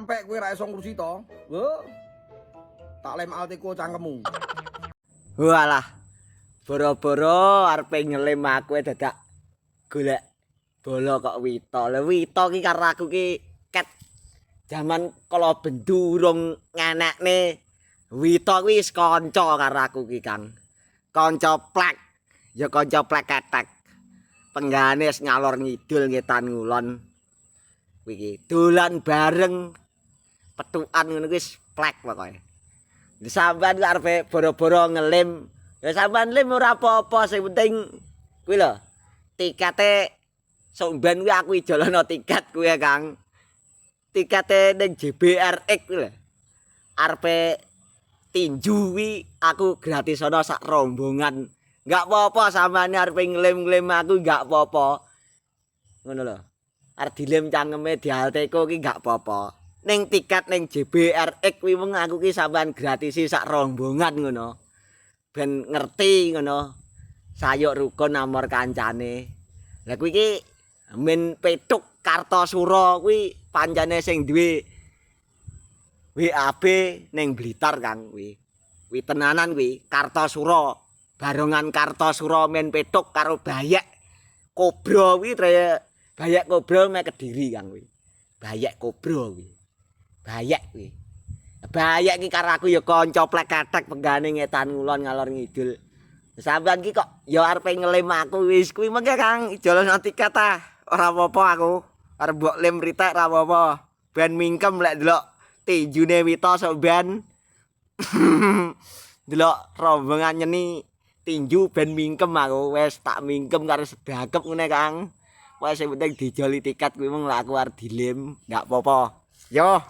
Sampai kowe ra iso ngurusi to. Wo. Tak lem Alteco cangkemmu. Walah. Boro-boro arepe ngelem aku dadak golek bola kok Wito. Lah Wito ki karo aku ki ket jaman kala bendu urung ngenekne Wito kuwi wis kanca karo aku ki, Kang. Kanca plek. Ya kanca plek ketek. Penggane wis ngalor ngidul ngetan ngulon. Kuwi ki dolan bareng petukan ngono kuwi wis plek pokoke. Sampean ku arepe boro-boro ngelim. Ya sampean lim ora apa-apa, sing penting kuwi lho. Tikete sok ben kuwi aku ijolono tiket kuwi ya, Kang. Tikete ning JBRX kuwi lho. Arepe tinju kuwi aku gratisono sak rombongan. Enggak apa-apa sampean arepe ngelim-ngelim aku enggak apa-apa. Ngono lho. Arep dilem cangkeme di Alteco ki enggak apa-apa. Ning tiket ning JBRX kuwi wong aku ki sampean gratisi sak rombongan ngono. Ben ngerti ngono. Sayuk rukun amor kancane. Lah kuwi ki men Petuk Kartasura kuwi pancene sing duwe WAB ning Blitar, Kang, kuwi. Kuwi tenanan kuwi Kartasura. Barongan Kartasura men Petuk karo Bayek Kobra kuwi, Bayek Kobra mek Kediri, Kang, kuwi. Bayek Kobra kuwi. Bayek kuwi. Bayek ki karo aku ya kanca plek kathek penggane ngetan ngulon ngalor ngidul. Sampeyan ki kok ya arepe ngelim aku wis kuwi mengke, Kang, ijolono tiket ah. Ora apa-apa aku. Arep mbok lim ritek ora apa-apa. Ben mingkem lek ndelok tinjune Wito sok ben. Delok rombongan nyeni tinju ben mingkem aku. Wis tak mingkem karo sedakep ngene, Kang. Wis sing penting dijoli tiket kuwi mung lek aku arep dilim, enggak apa-apa. Yo.